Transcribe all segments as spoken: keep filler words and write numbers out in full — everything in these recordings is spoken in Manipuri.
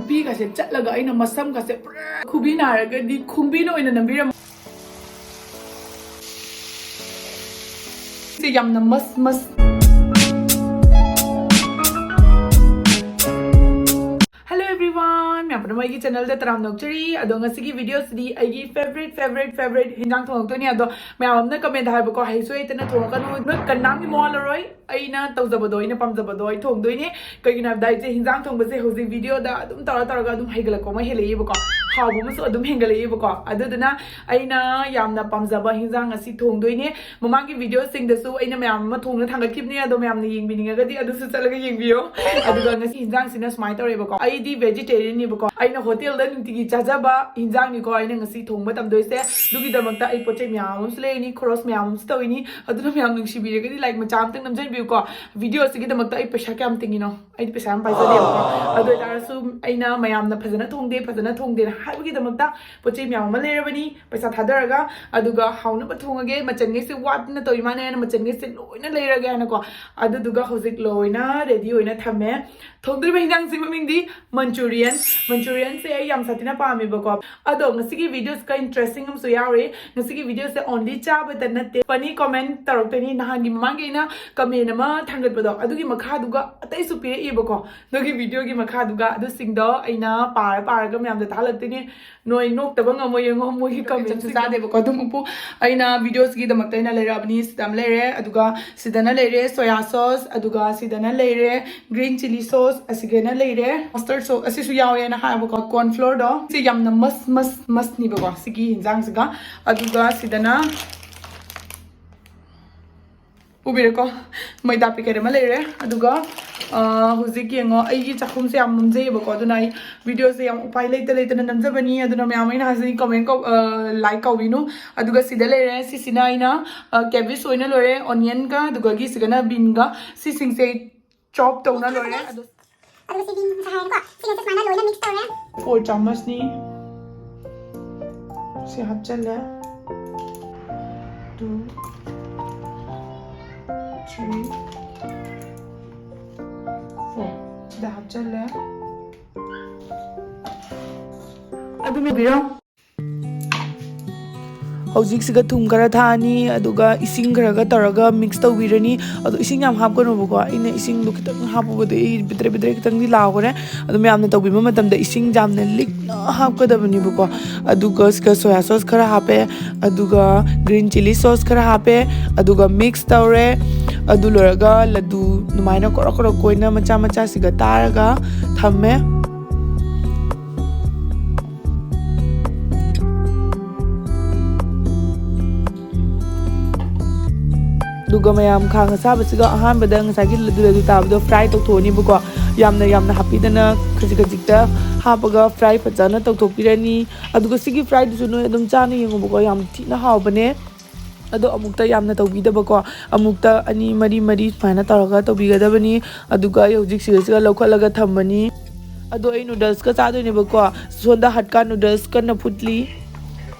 ꯄꯤꯒꯁꯦ ꯆꯠꯂꯒ ꯑꯩꯅ ꯃꯁꯝꯒꯁꯦ ꯄꯨꯔꯥ ꯈꯨꯕꯤ ꯅꯥꯔꯒꯗꯤ ꯈꯨꯝꯕꯤꯅ ꯑꯣꯏꯅ ꯅꯝꯕꯤꯔꯝꯃꯦ꯫ ꯁꯤ ꯌꯥꯝꯅ ꯃꯁ ꯃꯁ Hello everyone, ꯃꯌꯥꯝ ꯄꯨꯝꯅꯃꯛ ꯑꯩꯒꯤ ꯆꯦꯅꯦꯜꯗ ꯇꯔꯥꯝꯅ ꯑꯣꯛꯆꯔꯤ꯫ ꯑꯗꯣ ꯉꯁꯤꯒꯤ ꯚꯤꯗꯤꯑꯣꯁꯤꯗꯤ ꯑꯩꯒꯤ ꯐꯦꯕꯔꯤꯠ ꯐꯦꯕꯔꯤꯠ ꯐꯦꯕꯔꯤꯠ ꯍꯤꯟꯖꯥꯡ ꯊꯣꯡꯉꯛꯇꯣꯏꯅꯦ꯫ ꯑꯗꯣ ꯃꯌꯥꯝ ꯑꯃꯅ ꯀꯃꯦꯟꯗ ꯍꯥꯏꯕꯀꯣ, "ꯍꯩꯁꯨ ꯍꯩꯇꯅ ꯊꯣꯡꯉꯛꯀꯅꯨ, ꯅꯣꯏ ꯀꯅꯥꯝꯒꯤ ꯃꯋꯥ ꯂꯧꯔꯣꯏ, ꯑꯩꯅ ꯇꯧꯖꯕꯗꯣ, ꯑꯩꯅ ꯄꯥꯝꯖꯕꯗꯣ ꯑꯩ ꯊꯣꯡꯗꯣꯏꯅꯦ꯫ ꯀꯩꯒꯤꯅꯣ ꯍꯥꯏꯕꯗ ꯑꯩꯁꯦ ꯍꯤꯟꯖꯥꯡ ꯊꯣꯡꯕꯁꯦ ꯍꯧꯖꯤꯛ ꯚꯤꯗꯤꯑꯣꯗ ꯑꯗꯨꯝ ꯇꯧꯔ ꯇꯧꯔꯒ ꯑꯗꯨꯝ ꯍꯩꯒꯠꯂꯛꯄ ꯑꯃ ꯍꯦꯜꯂꯛꯏꯕꯀꯣ, ꯍꯥꯎꯕ ꯑꯃꯁꯨ ꯑꯗꯨꯝ ꯍꯦꯟꯒꯠꯂꯛꯏꯕꯀꯣ꯫ ꯑꯗꯨꯗꯨꯅ ꯑꯩꯅ ꯌꯥꯝꯅ ꯄꯥꯝꯖꯕ ꯍꯤꯟꯖꯥꯡ ꯑꯁꯤ ꯊꯣꯡꯗꯣꯏꯅꯦ꯫ ꯃꯃꯥꯡꯒꯤ ꯚꯤꯗꯤꯑꯣꯁꯤꯡꯗꯁꯨ ꯑꯩꯅ ꯃꯌꯥꯝ ꯑꯃ ꯊꯣꯡꯅ ꯊꯥꯡꯒꯠꯈꯤꯕꯅꯦ, ꯑꯗꯣ ꯃꯌꯥꯝꯅ ꯌꯦꯡꯕꯤꯅꯤꯡꯉꯒꯗꯤ ꯑꯗꯨꯁꯨ ꯆꯠꯂꯒ ꯌꯦꯡꯕꯤꯌꯣ꯫ ꯑꯗꯨꯒ ꯉꯁꯤ ꯍꯤꯟꯖꯥꯡꯁꯤꯅ ꯁꯨꯃꯥꯏꯅ ꯇꯧꯔꯦꯕꯀꯣ, ꯑꯩꯗꯤ ꯚꯦꯖꯤꯇꯦꯔꯤꯌꯟꯅꯦꯕꯀꯣ, ꯑꯩꯅ ꯍꯣꯇꯦꯜꯗ ꯅꯨꯡꯇꯤꯒꯤ ꯆꯥꯖꯕ ꯍꯤꯟꯖꯥꯡꯅꯤꯀꯣ ꯑꯩꯅ ꯉꯁꯤ ꯊꯣꯡꯕ ꯇꯝꯗꯣꯏꯁꯦ꯫ ꯑꯗꯨꯒꯤꯗꯃꯛꯇ ꯑꯩ ꯄꯣꯠ ꯆꯩ ꯃꯌꯥꯝ ꯑꯃꯁꯨ ꯂꯩꯔꯅꯤ, ꯈꯣꯔꯣꯁ ꯃꯌꯥꯝ ꯑꯃꯁꯨ ꯇꯧꯔꯤꯅꯤ꯫ ꯑꯗꯨꯅ ꯃꯌꯥꯝ ꯅꯨꯡꯁꯤꯕꯤꯔꯒꯗꯤ ꯂꯥꯏꯛ ꯃꯆꯥ ꯑꯃꯇꯪ ꯅꯝꯖꯟꯕꯤꯌꯨꯀꯣ꯫ ꯚꯤꯗꯤꯑꯣ ꯑꯁꯤꯒꯤꯗꯃꯛꯇ ꯑꯩ ꯄꯩꯁꯥ ꯀꯌꯥꯝ ꯇꯤꯡꯉꯤꯅꯣ? ꯑꯩꯗꯤ ꯄꯩꯁꯥ ꯌꯥꯝ ꯄꯥꯏꯖꯗꯦꯕꯀꯣ꯫ ꯑꯗꯨ ꯑꯣꯏꯇꯥꯔꯁꯨ ꯑꯩꯅ ꯃꯌꯥꯝꯅ ꯐꯖꯅ ꯊꯣꯡꯗꯦ, ꯐꯖꯅ ꯊꯣꯡꯗꯦꯅ ꯍꯥꯏꯕꯒꯤꯗꯃꯛꯇ ꯄꯣꯠ ꯆꯩ ꯃꯌꯥꯝ ꯑꯃ ꯂꯩꯔꯕꯅꯤ꯫ ꯄꯩꯁꯥ ꯊꯥꯗꯔꯒ, ꯑꯗꯨꯒ ꯍꯥꯎꯅꯕ ꯊꯣꯡꯉꯒꯦ, ꯃꯆꯟꯈꯩꯁꯦ ꯋꯥꯠꯇꯅ ꯇꯧꯏ ꯃꯥꯅꯦꯅ ꯃꯆꯟꯈꯩꯁꯦ ꯂꯣꯏꯅ ꯂꯩꯔꯒꯦ ꯍꯥꯏꯅꯀꯣ꯫ ꯑꯗꯨꯗꯨꯒ ꯍꯧꯖꯤꯛ ꯂꯣꯏꯅ ꯔꯦꯗꯤ ꯑꯣꯏꯅ ꯊꯝꯃꯦ꯫ ꯊꯣꯡꯗꯣꯔꯤꯕ ꯍꯤꯟꯖꯥꯡꯁꯤ ꯃꯃꯤꯡꯗꯤ ꯃꯟꯆꯨꯔꯤꯌꯟ꯫ ꯃꯟꯆꯨꯔꯤꯌꯟꯁꯦ ꯑꯩ ꯌꯥꯝ ꯁꯥꯊꯤꯅ ꯄꯥꯝꯃꯦꯕꯀꯣ꯫ ꯑꯗꯣ ꯉꯁꯤꯒꯤ ꯚꯤꯗꯤꯑꯣꯁꯤꯒ ꯏꯟꯇꯔꯦꯁꯇꯤꯡ ꯑꯃꯁꯨ ꯌꯥꯎꯔꯤ꯫ ꯉꯁꯤꯒꯤ ꯚꯤꯗꯤꯑꯣꯁꯦ only ꯆꯥꯕꯇ ꯅꯠꯇꯦ, ꯐꯅꯤ ꯀꯣꯃꯦꯟ ꯇꯧꯔꯛꯇꯣꯏꯅꯤ꯫ ꯅꯍꯥꯟꯒꯤ ꯃꯃꯥꯡꯒꯤ ꯑꯩꯅ ꯀꯃꯦꯟ ꯑꯃ ꯊꯥꯡꯒꯠꯄꯗꯣ, ꯑꯗꯨꯒꯤ ꯃꯈꯥꯗꯨꯒ ꯑꯇꯩꯁꯨ ꯄꯤꯔꯛꯏꯕꯀꯣ꯫ ꯑꯗꯨꯒꯤ ꯚꯤꯗꯤꯑꯣꯒꯤ ꯃꯈꯥꯗꯨꯒ ꯑꯗꯨꯁꯤꯡꯗꯣ ꯑꯩꯅ ꯄꯥꯔ ꯄꯥꯔꯒ ꯃꯌꯥꯝꯗ ꯊꯥꯍꯜꯂꯛꯇꯣꯏꯅꯦ꯫ ꯅꯣꯏ ꯅꯣꯛꯇꯕ ꯉꯝꯃꯣꯏ, ꯌꯦꯡꯉꯣ ꯃꯣꯏꯒꯤ ꯀꯃꯦꯟꯁꯤꯡꯗꯣ꯫ ꯆꯥꯗꯦꯕꯀꯣ꯫ ꯑꯗꯨꯝ ꯎꯄꯨ ꯑꯩꯅ ꯚꯤꯗꯤꯑꯣꯁꯤꯒꯤꯗꯃꯛꯇ ꯑꯩꯅ ꯂꯩꯔꯛꯑꯕꯅꯤ꯫ ꯁꯤꯗ ꯑꯃ ꯂꯩꯔꯦ, ꯑꯗꯨꯒ ꯁꯤꯗꯅ ꯂꯩꯔꯦ soya sauce, ꯑꯗꯨꯒ ꯁꯤꯗꯅ ꯂꯩꯔꯦ green chilli sauce, ꯑꯁꯤꯒꯅ ꯂꯩꯔꯦ mustard sauce, ꯑꯁꯤꯁꯨ ꯌꯥꯎꯋꯦꯅ ꯍꯥꯏꯕꯀꯣ꯫ Corn flourꯗꯣ ꯁꯤ ꯌꯥꯝꯅ ꯃꯁ ꯃꯁ ꯃꯁꯅꯤꯕꯀꯣ ꯁꯤꯒꯤ ꯌꯦꯟꯖꯥꯡꯁꯤꯒ꯫ ꯑꯗꯨꯒ ꯁꯤꯗꯅ ꯎꯕꯤꯔꯦꯀꯣ, ꯃꯩꯗꯥ ꯄꯦꯀꯦꯠ ꯑꯃ ꯂꯩꯔꯦ꯫ ꯑꯗꯨꯒ ꯑ, ꯍꯧꯖꯤꯛ ꯌꯦꯡꯉꯣ, ꯑꯩꯒꯤ ꯆꯥꯛꯈꯨꯝꯁꯦ ꯌꯥꯝ ꯃꯝꯖꯩꯌꯦꯕꯀꯣ, ꯑꯗꯨꯅ ꯑꯩ ꯚꯤꯗꯤꯑꯣꯁꯦ ꯌꯥꯝ ꯎꯄꯥꯏ ꯂꯩꯇ ꯂꯩꯇꯅ ꯅꯝꯖꯕꯅꯤ꯫ ꯑꯗꯨꯅ ꯃꯌꯥꯝ ꯑꯩꯅ ꯍꯥꯏꯖꯅꯤꯡ ꯀꯃꯦꯟ ꯀꯧ-, ꯑ, ꯂꯥꯏꯛ ꯀꯧꯕꯤꯅꯨ꯫ ꯑꯗꯨꯒ ꯁꯤꯗ ꯂꯩꯔꯦ, ꯁꯤꯁꯤꯅ ꯑꯩꯅ ꯀꯦꯕꯤꯁ ꯑꯣꯏꯅ ꯂꯣꯏꯔꯦ, ꯑꯣꯅꯤꯌꯟꯒ, ꯑꯗꯨꯒ ꯁꯤꯒꯅ ꯕꯤꯟꯒ, ꯁꯤꯁꯤꯡꯁꯦ ꯆꯣꯞ ꯇꯧꯅ ꯂꯣꯏꯔꯦ꯫ ꯑꯗꯣ ꯑꯗꯨꯒ ꯁꯤ ꯕꯤꯟ ꯉꯁꯥꯏ ꯍꯥꯏꯔꯦꯀꯣ, ꯁꯤꯒꯁꯦ ꯁꯨꯃꯥꯏꯅ ꯂꯣꯏꯅ ꯃꯤꯛꯁ ꯇꯧꯔꯦ꯫ ꯐꯣꯔ ꯆꯥꯃꯁꯅꯤ꯫ ꯁꯤ ꯍꯥꯞꯆꯜꯂꯦ꯫ Two, three, four. ꯁꯤꯗ ꯍꯥꯞꯆꯜꯂꯦ꯫ ꯑꯗꯨꯝ ꯌꯦꯡꯕꯤꯔꯣ꯫ ꯍꯧꯖꯤꯛꯁꯤꯒ ꯊꯨꯝ ꯈꯔ ꯊꯥꯛꯑꯅꯤ, ꯑꯗꯨꯒ ꯏꯁꯤꯡ ꯈꯔꯒ ꯇꯧꯔꯒ ꯃꯤꯛꯁ ꯇꯧꯕꯤꯔꯅꯤ꯫ ꯑꯗꯣ ꯏꯁꯤꯡ ꯌꯥꯝ ꯍꯥꯞꯀꯅꯣꯕꯀꯣ, ꯑꯩꯅ ꯏꯁꯤꯡꯗꯣ ꯈꯤꯇꯪ ꯍꯥꯞꯄꯨꯕꯗꯒꯤ ꯕꯤꯗ꯭ꯔꯦ ꯕꯤꯗ꯭ꯔꯦ ꯈꯤꯇꯪꯗꯤ ꯂꯥꯎꯈ꯭ꯔꯦ꯫ ꯑꯗꯣ ꯃꯌꯥꯝꯅ ꯇꯧꯕꯤꯕ ꯃꯇꯝꯗ ꯏꯁꯤꯡ ꯌꯥꯝꯅ ꯂꯤꯛꯅ ꯍꯥꯞꯀꯗꯕꯅꯤꯕꯀꯣ꯫ ꯑꯗꯨꯒ ꯁꯤꯒ ꯁꯣꯌꯥ ꯁꯣꯁ ꯈꯔ ꯍꯥꯞꯄꯦ, ꯑꯗꯨꯒ ꯒ꯭ꯔꯤꯟ ꯆꯤꯂꯤ ꯁꯣꯁ ꯈꯔ ꯍꯥꯞꯄꯦ, ꯑꯗꯨꯒ ꯃꯤꯛꯁ ꯇꯧꯔꯦ꯫ ꯑꯗꯨ ꯂꯣꯏꯔꯒ ꯂꯗꯨ ꯑꯗꯨꯃꯥꯏꯅ ꯀꯣꯔꯣꯛ ꯀꯣꯔꯣꯛ ꯀꯣꯏꯅ ꯃꯆꯥ ꯃꯆꯥꯁꯤꯒ ꯇꯥꯔꯒ ꯊꯝꯃꯦ꯫ ꯑꯗꯨꯒ ꯃꯌꯥꯝ, ꯈꯥꯡ ꯑꯁꯥꯕꯁꯤꯒ ꯑꯍꯥꯟꯕꯗ ꯉꯁꯥꯏꯒꯤ ꯂꯗꯨ ꯂꯗꯨ ꯇꯥꯕꯗꯣ ꯐ꯭ꯔꯥꯏ ꯇꯧꯊꯣꯛꯑꯅꯤꯕꯀꯣ꯫ ꯌꯥꯝꯅ ꯌꯥꯝꯅ ꯍꯥꯞꯄꯤꯗꯅ ꯈꯖꯤꯛ ꯈꯖꯤꯛꯇ ꯍꯥꯞꯄꯒ ꯐ꯭ꯔꯥꯏ ꯐꯖꯅ ꯇꯧꯊꯣꯛꯄꯤꯔꯅꯤ꯫ ꯑꯗꯨꯒ ꯁꯤꯒꯤ ꯐ꯭ꯔꯥꯏꯗꯨꯁꯨ ꯅꯣꯏ ꯑꯗꯨꯝ ꯆꯥꯅ ꯌꯦꯡꯉꯨꯕꯀꯣ, ꯌꯥꯝ ꯊꯤꯅ ꯍꯥꯎꯕꯅꯦ꯫ ꯑꯗꯣ ꯑꯃꯨꯛꯇ ꯌꯥꯝꯅ ꯇꯧꯕꯤꯗꯕꯀꯣ, ꯑꯃꯨꯛꯇ ꯑꯅꯤ ꯃꯔꯤ ꯃꯔꯤ ꯁꯨꯃꯥꯏꯅ ꯇꯧꯔꯒ ꯇꯧꯕꯤꯒꯗꯕꯅꯤ꯫ ꯑꯗꯨꯒ ꯑꯩ ꯍꯧꯖꯤꯛ ꯁꯤꯗꯩꯁꯤꯗ ꯂꯧꯈꯠꯂꯒ ꯊꯝꯃꯅꯤ꯫ ꯑꯗꯣ ꯑꯩ ꯅꯨꯗꯜꯁꯀ ꯆꯥꯗꯣꯏꯅꯦꯕꯀꯣ꯫ ꯁꯣꯝꯗ ꯍꯠꯀꯥ ꯅꯨꯗꯜꯁ ꯀꯟꯅ ꯐꯨꯠꯂꯤ꯫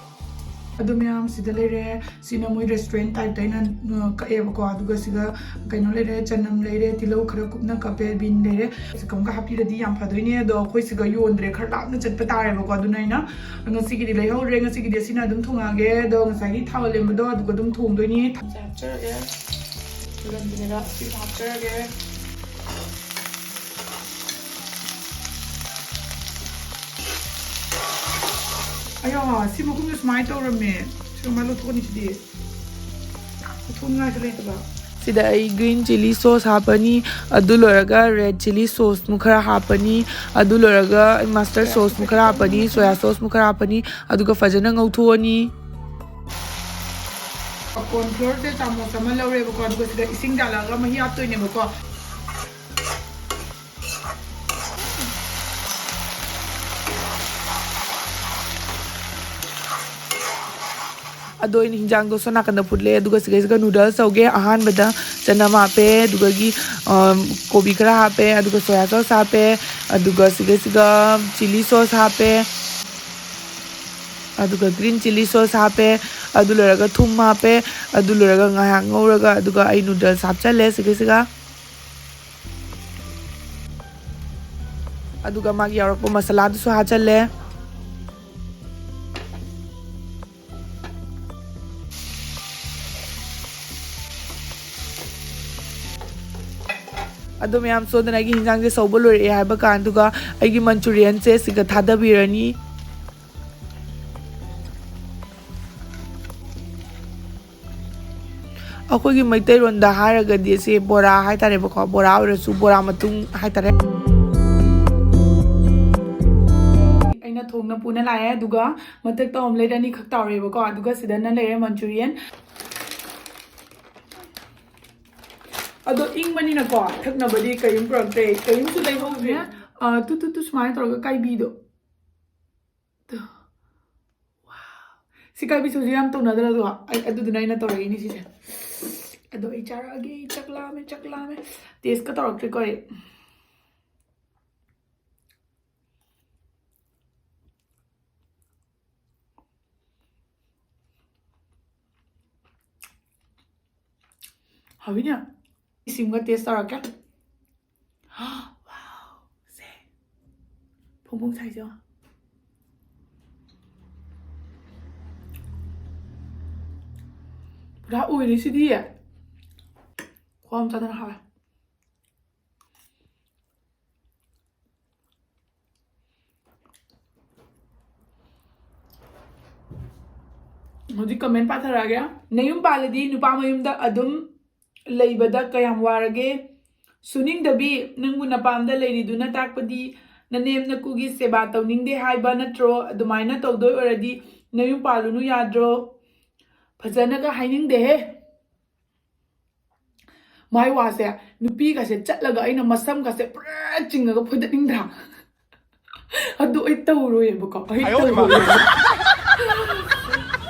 ꯑꯗꯣ ꯃꯌꯥꯝ, ꯁꯤꯗ ꯂꯩꯔꯦ꯫ ꯁꯤꯅ ꯃꯣꯏ ꯔꯦꯁꯇꯨꯔꯦꯟ ꯇꯥꯏꯞꯇ ꯑꯩꯅ, ꯑ, ꯀꯛꯑꯦꯕꯀꯣ꯫ ꯑꯗꯨꯒ ꯁꯤꯗ ꯀꯩꯅꯣ ꯂꯩꯔꯦ, ꯆꯅꯝ ꯂꯩꯔꯦ, ꯇꯤꯜꯍꯧ ꯈꯔ ꯀꯨꯞꯅ ꯀꯛꯄꯦ, ꯕꯤꯟ ꯂꯩꯔꯦ꯫ ꯆꯀꯝꯒ ꯍꯥꯞꯄꯤꯔꯗꯤ ꯌꯥꯝ ꯐꯗꯣꯏꯅꯦ, ꯑꯗꯣ ꯑꯩꯈꯣꯏ ꯁꯤꯒ ꯌꯣꯟꯗ꯭ꯔꯦ, ꯈꯔ ꯂꯥꯞꯅ ꯆꯠꯄ ꯇꯥꯔꯦꯕꯀꯣ꯫ ꯑꯗꯨꯅ ꯑꯩꯅ ꯉꯁꯤꯒꯤꯗꯤ ꯂꯩꯍꯧꯔꯦ꯫ ꯉꯁꯤꯒꯤꯗꯤ ꯑꯁꯤꯅ ꯑꯗꯨꯝ ꯊꯣꯡꯉꯛꯑꯒꯦ꯫ ꯑꯗꯣ ꯉꯁꯥꯏꯒꯤ ꯊꯥꯎ ꯂꯦꯝꯕꯗꯣ ꯑꯗꯨꯒ ꯑꯗꯨꯝ ꯊꯣꯡꯗꯣꯏꯅꯤ꯫ ꯊꯥꯎꯁꯦ ꯍꯥꯞꯆꯔꯒꯦ꯫ ꯒꯔꯝ ꯃꯁꯥꯂꯥ ꯑꯁꯤꯁꯨ ꯍꯥꯞꯆꯔꯒꯦ꯫ ꯑꯌꯥ, ꯁꯤ ꯃꯈꯨꯝꯁꯦ ꯁꯨꯃꯥꯏꯅ ꯇꯧꯔꯝꯃꯦ꯫ ꯁꯤ ꯀꯃꯥꯏꯅ ꯂꯧꯊꯣꯛꯀꯅꯤ ꯁꯤꯗꯤ? ꯂꯧꯊꯣꯛꯅꯤꯡꯉꯥꯏꯁꯨ ꯂꯩꯇꯕ꯫ ꯁꯤꯗ ꯑꯩ ꯒ꯭ꯔꯤꯟ ꯆꯤꯂꯤ ꯁꯣꯁ ꯍꯥꯞꯄꯅꯤ, ꯑꯗꯨ ꯂꯣꯏꯔꯒ ꯔꯦꯗ ꯆꯤꯂꯤ ꯁꯣꯁꯃꯨꯛ ꯈꯔ ꯍꯥꯞꯄꯅꯤ, ꯑꯗꯨ ꯂꯣꯏꯔꯒ ꯃꯁꯇꯔꯗ ꯁꯣꯁꯃꯨꯛ ꯈꯔ ꯍꯥꯞꯄꯅꯤ, ꯁꯣꯌꯥ ꯁꯣꯁꯃꯨꯛ ꯈꯔ ꯍꯥꯞꯄꯅꯤ, ꯑꯗꯨꯒ ꯐꯖꯅ ꯉꯧꯊꯣꯛꯑꯅꯤ꯫ ꯀꯣꯔꯟ ꯐ꯭ꯂꯣꯔꯁꯦ ꯆꯥꯃꯁ ꯑꯃ ꯂꯧꯔꯦꯕꯀꯣ, ꯑꯗꯨꯒ ꯁꯤꯗ ꯏꯁꯤꯡ ꯆꯥꯜꯂꯛꯑꯒ ꯃꯍꯤ ꯍꯥꯞꯇꯣꯏꯅꯦꯕꯀꯣ꯫ ꯑꯗꯣ ꯑꯩꯅ ꯍꯤꯟꯖꯥꯡꯗꯣ ꯁꯣꯝ ꯅꯥꯀꯟꯗ ꯐꯨꯠꯂꯦ, ꯑꯗꯨꯒ ꯁꯤꯗꯩꯁꯤꯗ ꯅꯨꯗꯜꯁ ꯇꯧꯒꯦ꯫ ꯑꯍꯥꯟꯕꯗ ꯆꯅꯝ ꯍꯥꯞꯄꯦ, ꯑꯗꯨꯗꯒꯤ, ꯑ, ꯀꯣꯕꯤ ꯈꯔ ꯍꯥꯞꯄꯦ, ꯑꯗꯨꯒ ꯁꯣꯌꯥ ꯁꯣꯁ ꯍꯥꯞꯄꯦ, ꯑꯗꯨꯒ ꯁꯤꯗꯩꯁꯤꯗ ꯆꯤꯂꯤ ꯁꯣꯁ ꯍꯥꯞꯄꯦ, ꯑꯗꯨꯒ ꯒ꯭ꯔꯤꯟ ꯆꯤꯂꯤ ꯁꯣꯁ ꯍꯥꯞꯄꯦ, ꯑꯗꯨ ꯂꯣꯏꯔꯒ ꯊꯨꯝ ꯍꯥꯞꯄꯦ, ꯑꯗꯨ ꯂꯣꯏꯔꯒ ꯉꯥꯏꯍꯥꯛ ꯉꯧꯔꯒ, ꯑꯗꯨꯒ ꯑꯩ ꯅꯨꯗꯜꯁ ꯍꯥꯞꯆꯜꯂꯦ ꯁꯤꯒꯤꯁꯤꯒ꯫ ꯑꯗꯨꯒ ꯃꯥꯒꯤ ꯌꯥꯎꯔꯛꯄ ꯃꯁꯥꯂꯥꯗꯨꯁꯨ ꯍꯥꯞꯆꯜꯂꯦ꯫ ꯑꯗꯣ ꯃꯌꯥꯝ, ꯁꯣꯝꯗꯅ ꯑꯩꯒꯤ ꯍꯤꯟꯖꯥꯡꯁꯦ ꯁꯧꯕ ꯂꯣꯏꯔꯛꯑꯦ ꯍꯥꯏꯕ ꯀꯥꯟꯗꯨꯒ ꯑꯩꯒꯤ ꯃꯟꯆꯨꯔꯤꯌꯟꯁꯦ ꯁꯤꯒ ꯊꯥꯗꯕꯤꯔꯅꯤ꯫ ꯑꯩꯈꯣꯏꯒꯤ ꯃꯩꯇꯩꯂꯣꯟꯗ ꯍꯥꯏꯔꯒꯗꯤ ꯁꯤ ꯕꯣꯔꯥ ꯍꯥꯏꯇꯥꯔꯦꯕꯀꯣ, ꯕꯣꯔꯥ ꯑꯣꯏꯔꯁꯨ ꯕꯣꯔꯥ ꯃꯇꯨꯝ ꯍꯥꯏꯇꯥꯔꯦ꯫ ꯑꯩꯅ ꯊꯣꯡꯅ ꯄꯨꯅ ꯂꯥꯛꯑꯦ, ꯑꯗꯨꯒ ꯃꯊꯛꯇ ꯑꯣꯝꯂꯦꯠ ꯑꯅꯤꯈꯛ ꯇꯥꯎꯔꯦꯕꯀꯣ, ꯑꯗꯨꯒ ꯁꯤꯗꯅ ꯂꯩꯔꯦ ꯃꯟꯆꯨꯔꯤꯌꯟ꯫ ꯑꯗꯣ ꯏꯪꯕꯅꯤꯅꯀꯣ, ꯊꯛꯅꯕꯗꯤ ꯀꯔꯤꯝ ꯄꯨꯔꯛꯇ꯭ꯔꯦ, ꯀꯔꯤꯝꯁꯨ ꯂꯩꯍꯧꯗ꯭ꯔꯦ꯫ ꯑ, ꯇꯨ ꯇꯨ ꯇꯨ ꯁꯨꯃꯥꯏꯅ ꯇꯧꯔꯒ ꯀꯥꯏꯕꯤꯗꯣ꯫ ꯇꯨ꯫ ꯋꯥꯎ꯫ ꯁꯤ ꯀꯥꯏꯕꯤꯁꯦ ꯍꯧꯖꯤꯛ ꯌꯥꯝ ꯇꯧꯅꯗ꯭ꯔꯗꯣ? ꯑꯩ, ꯑꯗꯨꯗꯨꯅ ꯑꯩꯅ ꯇꯧꯔꯛꯏꯅꯤ ꯁꯤꯁꯦ꯫ ꯑꯗꯣ ꯑꯩ ꯆꯥꯔꯛꯑꯒꯦ, ꯑꯩ ꯆꯥꯛ ꯂꯥꯝꯃꯦ, ꯆꯥꯛ ꯂꯥꯝꯃꯦ꯫ ꯇꯦꯁꯀ ꯇꯧꯔꯛꯇ꯭ꯔꯤꯀꯣ ꯑꯩ꯫ ꯍꯥꯎꯋꯤꯅꯦ꯫ ꯁꯤꯝꯒ ꯇꯦꯁ ꯇꯧꯔꯛꯀꯦ꯫ ꯋꯥꯎ, ꯁꯦ꯫ ꯐꯣꯡ ꯐꯣꯡ ꯁꯥꯏꯁꯦ ꯌꯦꯡꯉꯣ꯫ ꯄꯨꯔꯥ ꯑꯣꯏꯔꯦ ꯁꯤꯗꯤ꯫ ꯈꯨꯍꯥꯎ ꯑꯃ ꯆꯥꯗꯅ ꯍꯥꯎꯋꯦ꯫ ꯍꯧꯖꯤꯛ ꯀꯃꯦꯟ ꯄꯥꯊꯔꯛꯑꯒꯦ꯫ ꯅꯌꯨꯝ ꯄꯥꯜꯂꯗꯤ ꯅꯨꯄꯥ ꯃꯌꯨꯝꯗ ꯑꯗꯨꯝ ꯂꯩꯕꯗ ꯀꯌꯥꯝ ꯋꯥꯔꯒꯦ? ꯁꯨꯅꯤꯡꯗꯕꯤ, ꯅꯪꯕꯨ ꯅꯄꯥꯝꯗ ꯂꯩꯔꯤꯗꯨꯅ ꯇꯥꯛꯄꯗꯤ ꯅꯅꯦꯝ ꯅꯀꯨꯒꯤ ꯁꯦꯕꯥ ꯇꯧꯅꯤꯡꯗꯦ ꯍꯥꯏꯕ ꯅꯠꯇ꯭ꯔꯣ? ꯑꯗꯨꯃꯥꯏꯅ ꯇꯧꯗꯣꯏ ꯑꯣꯏꯔꯗꯤ ꯅꯌꯨꯝ ꯄꯥꯜꯂꯨꯅꯨ ꯌꯥꯗ꯭ꯔꯣ? ꯐꯖꯅꯒ ꯍꯥꯏꯅꯤꯡꯗꯦꯍꯦ꯫ ꯃꯥꯏ ꯋꯥꯁꯦ, ꯅꯨꯄꯤꯒꯁꯦ ꯆꯠꯂꯒ ꯑꯩꯅ ꯃꯁꯝꯒꯁꯦ ꯄꯨꯔꯥ ꯆꯤꯡꯉꯒ ꯐꯣꯏꯗꯠꯅꯤꯡꯗ꯭ꯔꯥ? ꯑꯗꯨ ꯑꯩ ꯇꯧꯔꯣꯏꯌꯦꯕꯀꯣ, ꯑꯩ ꯑꯌꯣ ꯏꯃꯥ꯫ ꯇꯧꯔꯣꯏꯌꯦꯕ꯫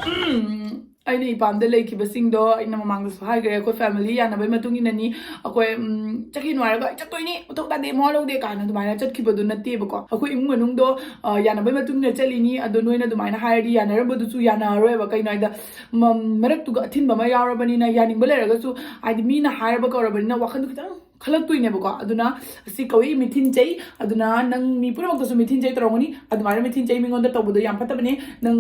ꯎꯝ, ꯑꯩꯅ ꯏꯄꯥꯝꯗ ꯂꯩꯈꯤꯕꯁꯤꯡꯗꯣ ꯑꯩꯅ ꯃꯃꯥꯡꯗꯁꯨ ꯍꯥꯏꯈ꯭ꯔꯦ, ꯑꯩꯈꯣꯏ ꯐꯦꯃꯤꯂꯤ ꯌꯥꯅꯕꯩ ꯃꯇꯨꯡ ꯏꯟꯅꯅꯤ꯫ ꯑꯩꯈꯣꯏ, ꯎꯝ, ꯆꯠꯈꯤꯅꯨ ꯍꯥꯏꯔꯒ "ꯑꯩ ꯆꯠꯇꯣꯏꯅꯤ, ꯃꯊꯧ ꯇꯥꯗꯦ, ꯃꯋꯥ ꯂꯧꯗꯦ" ꯀꯥꯏꯅ ꯑꯗꯨꯃꯥꯏꯅ ꯆꯠꯈꯤꯕꯗꯨ ꯅꯠꯇꯦꯕꯀꯣ꯫ ꯑꯩꯈꯣꯏ ꯏꯃꯨꯡ ꯃꯅꯨꯡꯗꯣ, ꯑ, ꯌꯥꯅꯕꯩ ꯃꯇꯨꯡ ꯏꯟꯅ ꯆꯠꯂꯤꯅꯤ꯫ ꯑꯗꯣ ꯅꯣꯏꯅ ꯑꯗꯨꯃꯥꯏꯅ ꯍꯥꯏꯔꯗꯤ ꯌꯥꯅꯔꯝꯕꯗꯨꯁꯨ ꯌꯥꯅꯔꯔꯣꯏꯕ꯫ ꯀꯩꯅꯣ ꯍꯥꯏꯗ, ꯃ-, ꯃꯔꯛꯇꯨꯒ ꯑꯊꯤꯟꯕ ꯑꯃ ꯌꯥꯎꯔꯕꯅꯤꯅ, ꯌꯥꯅꯤꯡꯕ ꯂꯩꯔꯒꯁꯨ, ꯍꯥꯏꯗꯤ, ꯃꯤꯅ ꯍꯥꯏꯔꯕ ꯀꯧꯔꯕꯅꯤꯅ ꯋꯥꯈꯜꯗꯣ ꯈꯤꯇꯪ ꯈꯜꯂꯛꯇꯣꯏꯅꯦꯕꯀꯣ꯫ ꯑꯗꯨꯅ ꯁꯤ ꯀꯧꯏ ꯃꯤꯊꯤꯟ ꯆꯩ꯫ ꯑꯗꯨꯅ ꯅꯪ ꯃꯤ ꯄꯨꯝꯅꯃꯛꯇꯁꯨ ꯃꯤꯊꯤꯟ ꯆꯩ ꯇꯧꯔꯝꯒꯅꯤ꯫ ꯑꯗꯨꯃꯥꯏꯅ ꯃꯤꯊꯤꯟ ꯆꯩ ꯃꯤꯉꯣꯟꯗ ꯇꯧꯕꯗꯣ ꯌꯥꯝ ꯐꯠꯇꯕꯅꯦ꯫ ꯅꯪ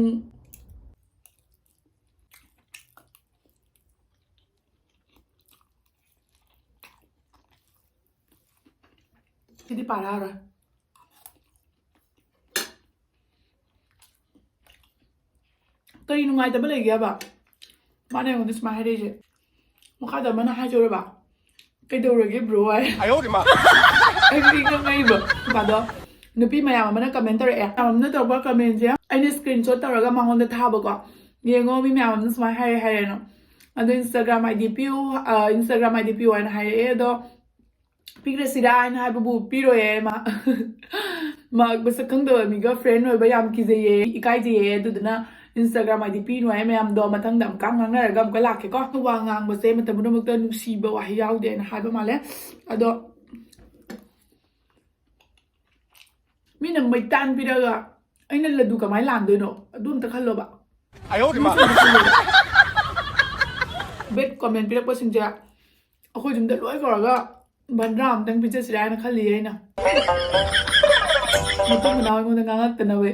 ꯁꯤꯗꯤ ꯄꯥꯔꯛꯑꯔꯣꯏ꯫ ꯀꯔꯤ ꯅꯨꯡꯉꯥꯏꯇꯕ ꯂꯩꯒꯦ ꯍꯥꯏꯕ? ꯃꯥꯅ ꯑꯩꯉꯣꯟꯗ ꯁꯨꯃꯥꯏꯅ ꯍꯥꯏꯔꯛꯏꯁꯦ꯫ ꯃꯈꯥꯗ ꯑꯃꯅ ꯍꯥꯏꯗꯣꯏꯔꯕ, "ꯀꯩꯗꯧꯔꯒꯦ bro?" ꯍꯥꯏ꯫ ꯑꯩ ꯃꯤ ꯉꯛꯉꯛꯏꯕ꯫ ꯅꯨꯄꯥꯗꯣ, ꯅꯨꯄꯤ ꯃꯌꯥꯝ ꯑꯃꯅ comment ꯇꯧꯔꯛꯑꯦ꯫ ꯃꯌꯥꯝ ꯑꯃꯅ ꯇꯧꯔꯛꯄ commentꯁꯦ ꯑꯩꯅ screenshot ꯇꯧꯔꯒ ꯃꯉꯣꯟꯗ ꯊꯥꯕꯀꯣ꯫ "ꯌꯦꯡꯉꯣ, ꯃꯤ ꯃꯌꯥꯝ ꯑꯃꯅ ꯁꯨꯃꯥꯏꯅ ꯍꯥꯏꯔꯦ" ꯍꯥꯏꯔꯦꯅ꯫ ꯑꯗꯣ "Instagram ID ꯄꯤꯌꯨ, ꯑ, Instagram ID ꯄꯤꯌꯨ" ꯍꯥꯏꯅ ꯍꯥꯏꯔꯛꯑꯦ꯫ ꯑꯗꯣ ꯄꯤꯈ꯭ꯔꯁꯤꯔꯥ ꯍꯥꯏꯅ ꯍꯥꯏꯕꯕꯨ ꯄꯤꯔꯣꯏꯌꯦ ꯃꯥ꯫ ꯃꯥ ꯃꯁꯛ ꯈꯪꯗꯕ ꯃꯤꯒ friend ꯑꯣꯏꯕ ꯌꯥꯝ ꯀꯤꯖꯩꯌꯦ, ꯏꯀꯥꯏꯖꯩꯌꯦ꯫ ꯑꯗꯨꯗꯨꯅ Instagram ID ꯄꯤꯅꯨ ꯍꯥꯏ ꯃꯌꯥꯝꯗꯣ ꯃꯊꯪꯗ ꯑꯃꯨꯛꯀ ꯉꯥꯡꯅꯔꯒ ꯑꯃꯨꯛꯀ ꯂꯥꯛꯀꯦꯀꯣ꯫ ꯋꯥ ꯉꯥꯡꯕꯁꯦ ꯃꯇꯝ ꯄꯨꯝꯅꯃꯛꯇ ꯅꯨꯡꯁꯤꯕ ꯋꯥꯍꯩ ꯌꯥꯎꯗꯦꯅ ꯍꯥꯏꯕ ꯃꯥꯜꯂꯦ꯫ ꯑꯗꯣ ꯃꯤꯅ ꯃꯩꯇꯥꯟ ꯄꯤꯔꯒ ꯑꯩꯅ ꯂꯗꯨ ꯀꯃꯥꯏꯅ ꯂꯥꯟꯗꯣꯏꯅꯣ? ꯑꯗꯨ ꯑꯝꯇ ꯈꯜꯂꯣꯕ꯫ Bad comment ꯄꯤꯔꯛꯄꯁꯤꯡꯁꯦ ꯑꯩꯈꯣꯏ ꯌꯨꯝꯗ ꯂꯣꯏ ꯀꯧꯔꯒ ꯕꯟꯗ꯭ꯔꯥ ꯑꯝꯇꯪ ꯄꯤꯖꯁꯤꯔꯥ ꯍꯥꯏꯅ ꯈꯜꯂꯤꯌꯦ ꯑꯩꯅ꯫ ꯃꯇꯨꯡ ꯃꯅꯥꯎ ꯑꯩꯉꯣꯟꯗ ꯉꯥꯡꯉꯛꯇꯅꯕ꯫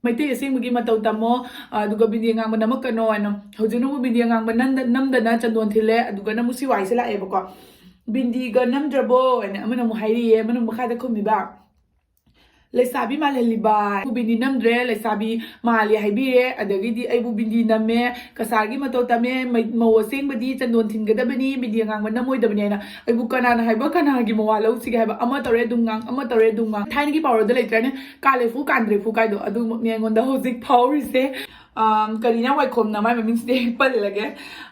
ꯃꯩꯇꯩ ꯑꯁꯦꯡꯕꯒꯤ ꯃꯇꯧ ꯇꯝꯃꯣ, ꯑꯗꯨꯒ ꯕꯤꯟꯗꯤ ꯑꯉꯥꯡꯕ ꯅꯝꯃꯛꯀꯅꯣ ꯍꯥꯏꯅ꯫ ꯍꯧꯖꯤꯛꯅꯕꯨ ꯕꯤꯟꯗꯤ ꯑꯉꯥꯡꯕ ꯅꯝꯗ-, ꯅꯝꯗꯅ ꯆꯟꯗꯣꯟ ꯊꯤꯜꯂꯦ, ꯑꯗꯨꯒ ꯅꯪꯕꯨ ꯁꯤ ꯋꯥꯏꯁꯦ ꯂꯥꯛꯑꯦꯕꯀꯣ꯫ "ꯕꯤꯟꯗꯤꯒ ꯅꯝꯗ꯭ꯔꯕꯣ?" ꯍꯥꯏꯅ ꯑꯃꯅ ꯑꯃꯨꯛ ꯍꯥꯏꯔꯤꯌꯦ, ꯑꯃꯅ ꯑꯃꯨꯛ ꯃꯈꯥꯗ ꯈꯨꯝꯃꯤꯕ꯫ "ꯂꯩꯁꯥꯕꯤ ꯃꯥꯜꯍꯜꯂꯤꯕ, ꯕꯤꯟꯗꯤ ꯅꯝꯗ꯭ꯔꯦ, ꯂꯩꯁꯥꯕꯤ ꯃꯥꯜꯂꯤ ꯍꯥꯏꯕꯤꯔꯦ, ꯑꯗꯒꯤꯗꯤ ꯑꯩꯕꯨ ꯕꯤꯟꯗꯤ ꯅꯝꯃꯦ, ꯀꯁꯥꯔꯒꯤ ꯃꯇꯧ ꯇꯝꯃꯦ, ꯃꯩ-, ꯃꯧ ꯑꯁꯦꯡꯕꯗꯤ ꯆꯟꯗꯣꯟ ꯊꯤꯟꯒꯗꯕꯅꯤ, ꯕꯤꯟꯗꯤ ꯑꯉꯥꯡꯕ ꯅꯝꯃꯣꯏꯗꯕꯅꯤ" ꯍꯥꯏꯅ꯫ ꯑꯩꯕꯨ ꯀꯅꯥꯅ ꯍꯥꯏꯕ, ꯀꯅꯥꯒꯤ ꯃꯋꯥ ꯂꯧꯁꯤꯒꯦ ꯍꯥꯏꯕ? ꯑꯃ ꯇꯧꯔꯦ ꯑꯗꯨꯝ ꯉꯥꯡ, ꯑꯃ ꯇꯧꯔꯦ ꯑꯗꯨꯝ ꯉꯥꯡ꯫ ꯊꯥꯏꯅꯒꯤ ꯄꯥꯎꯔꯧꯗ ꯂꯩꯇ꯭ꯔꯅꯦ, "ꯀꯥꯂꯦꯐꯨ ꯀꯥꯟꯗ꯭ꯔꯦꯐꯨ" ꯀꯥꯏꯗꯣ, ꯑꯗꯨꯃꯛꯅꯤ ꯑꯩꯉꯣꯟꯗ ꯍꯧꯖꯤꯛ ꯐꯥꯎꯔꯤꯁꯦ꯫ ꯑꯝ, ꯀꯔꯤꯅ ꯋꯥꯏꯈꯣꯝꯅ ꯃꯥꯏ ꯃꯃꯤꯡꯁꯤꯗꯤ ꯍꯦꯛ ꯄꯜꯂꯒꯦ꯫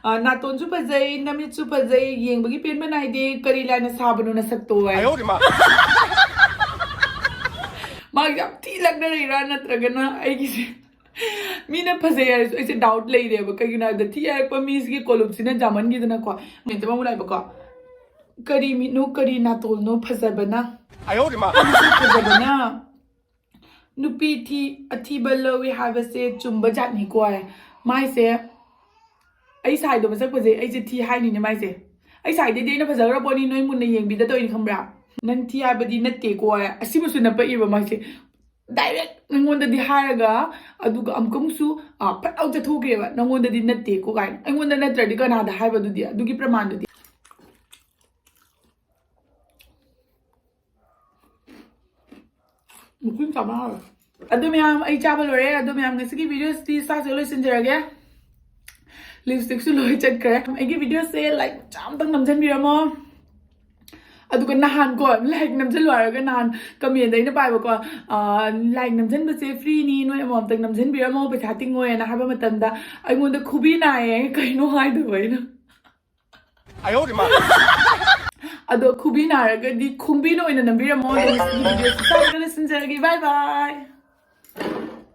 ꯑ, "ꯅꯥꯇꯣꯟꯁꯨ ꯐꯖꯩ, ꯅꯃꯤꯠꯁꯨ ꯐꯖꯩ, ꯌꯦꯡꯕꯒꯤ ꯄꯦꯟꯕ ꯅꯥꯏꯗꯦ, ꯀꯔꯤ ꯂꯥꯏꯅ ꯁꯥꯕꯅꯣ ꯅꯁꯛꯇꯣ" ꯍꯥꯏ꯫ ꯃꯥꯒꯤ ꯌꯥꯝ ꯊꯤ ꯂꯛꯅꯔꯤꯔꯥ ꯅꯠꯇ꯭ꯔꯒꯅ ꯑꯩꯒꯤꯁꯦ? ꯃꯤꯅ ꯐꯖꯩ ꯍꯥꯏꯔꯁꯨ ꯑꯩꯁꯦ doubt ꯂꯩꯔꯦꯕ꯫ ꯀꯩꯒꯤꯅꯣ ꯍꯥꯏꯕꯗ ꯊꯤ ꯍꯥꯏꯔꯛꯄ ꯃꯤꯁꯤꯒꯤ ꯀꯣꯂꯨꯞꯁꯤꯅ ꯖꯥꯃꯟꯈꯤꯗꯅꯀꯣ꯫ ꯃꯦꯟꯇ ꯑꯃꯨꯛ ꯂꯥꯛꯑꯦꯕꯀꯣ꯫ "ꯀꯔꯤ ꯃꯤꯠꯅꯣ, ꯀꯔꯤ ꯅꯥꯇꯣꯟꯅꯣ ꯐꯖꯕꯅ?" ꯐꯖꯕꯅ ꯅꯨꯄꯤ ꯊꯤ, ꯑꯊꯤꯕ ꯂꯧꯏ ꯍꯥꯏꯕꯁꯦ ꯆꯨꯝꯕ ꯖꯥꯠꯅꯤꯀꯣ꯫ ꯃꯥꯏꯁꯦ, ꯑꯩ ꯁꯥꯏꯗꯣ ꯃꯁꯛ ꯐꯖꯩ, ꯑꯩꯁꯦ ꯊꯤ ꯍꯥꯏꯅꯤꯅꯦ ꯃꯥꯏꯁꯦ꯫ ꯑꯩ ꯁꯥꯏꯗꯩꯗꯤ ꯑꯩꯅ ꯐꯖꯈ꯭ꯔ ꯄꯣꯠꯅꯤ, ꯅꯣꯏ ꯃꯨꯟꯅ ꯌꯦꯡꯕꯤꯗ ꯇꯧꯔꯤꯅꯤ ꯈꯪꯕ꯭ꯔꯥ? "ꯅꯪ ꯊꯤ ꯍꯥꯏꯕꯗꯤ ꯅꯠꯇꯦꯀꯣ"꯫ ꯑꯁꯤꯃꯁꯨ ꯅꯞꯄꯛꯏꯕ ꯃꯥꯏꯁꯦ꯫ Direct ꯑꯩꯉꯣꯟꯗꯗꯤ ꯍꯥꯏꯔꯒ, ꯑꯗꯨꯒ ꯑꯃꯨꯛꯀ ꯑꯃꯨꯛꯁꯨ, ꯑ, ꯐꯠ ꯂꯥꯎ ꯆꯠꯊꯣꯛꯈ꯭ꯔꯦꯕ, "ꯅꯪꯉꯣꯟꯗꯗꯤ ꯅꯠꯇꯦꯀꯣ" ꯀꯥꯏꯅ꯫ ꯑꯩꯉꯣꯟꯗ ꯅꯠꯇ꯭ꯔꯗꯤ ꯀꯅꯥꯗ ꯍꯥꯏꯕ ꯑꯗꯨꯗꯤ? ꯑꯗꯨꯒꯤ ꯄ꯭ꯔꯃꯥꯟꯗꯨꯗꯤ꯫ ꯃꯈꯨꯟ ꯆꯥꯕ ꯍꯥꯎꯔꯦ꯫ ꯑꯗꯨ ꯃꯌꯥꯝ, ꯑꯩ ꯆꯥꯕ ꯂꯣꯏꯔꯦ꯫ ꯑꯗꯨ ꯃꯌꯥꯝ, ꯉꯁꯤꯒꯤ videoꯁꯤ ꯁ꯭ꯋꯥꯏꯁꯤꯗ ꯂꯣꯏꯁꯤꯟꯖꯔꯒꯦ꯫ Lipstickꯁꯨ ꯂꯣꯏ ꯆꯠꯈ꯭ꯔꯦ꯫ ꯑꯩꯒꯤ videoꯁꯦ like ꯃꯆꯥ ꯑꯝꯇꯪ ꯅꯝꯖꯟꯕꯤꯔꯝꯃꯣ꯫ ꯑꯗꯨꯒ ꯅꯍꯥꯟ ꯀꯣ, like ꯅꯝꯖꯜꯂꯨ ꯍꯥꯏꯔꯒ ꯅꯍꯥꯟ commentꯗ ꯑꯩꯅ ꯄꯥꯏꯕꯀꯣ, ꯑ, like ꯅꯝꯖꯟꯕꯁꯦ freeꯅꯤ, ꯅꯣꯏ ꯑꯃꯃꯝꯇꯪ ꯅꯝꯖꯟꯕꯤꯔꯝꯃꯣ, ꯄꯩꯁꯥ ꯇꯤꯡꯉꯣꯏꯅ ꯍꯥꯏꯕ ꯃꯇꯝꯗ ꯑꯩꯉꯣꯟꯗ ꯈꯨꯕꯤ ꯅꯥꯏꯌꯦ, ꯀꯩꯅꯣ ꯍꯥꯏꯗꯕ ꯑꯩꯅ꯫ ꯑꯗꯣ ꯈꯨꯕꯤ ꯅꯥꯔꯒꯗꯤ ꯈꯨꯝꯕꯤꯅ ꯑꯣꯏꯅ ꯅꯝꯕꯤꯔꯝꯃꯣ꯫ ꯑꯗꯣ ꯉꯁꯤꯒꯤ videoꯁꯤ ꯁ꯭ꯋꯥꯏꯗ ꯂꯣꯏꯁꯤꯟꯖꯔꯒꯦ꯫ Bye bye꯫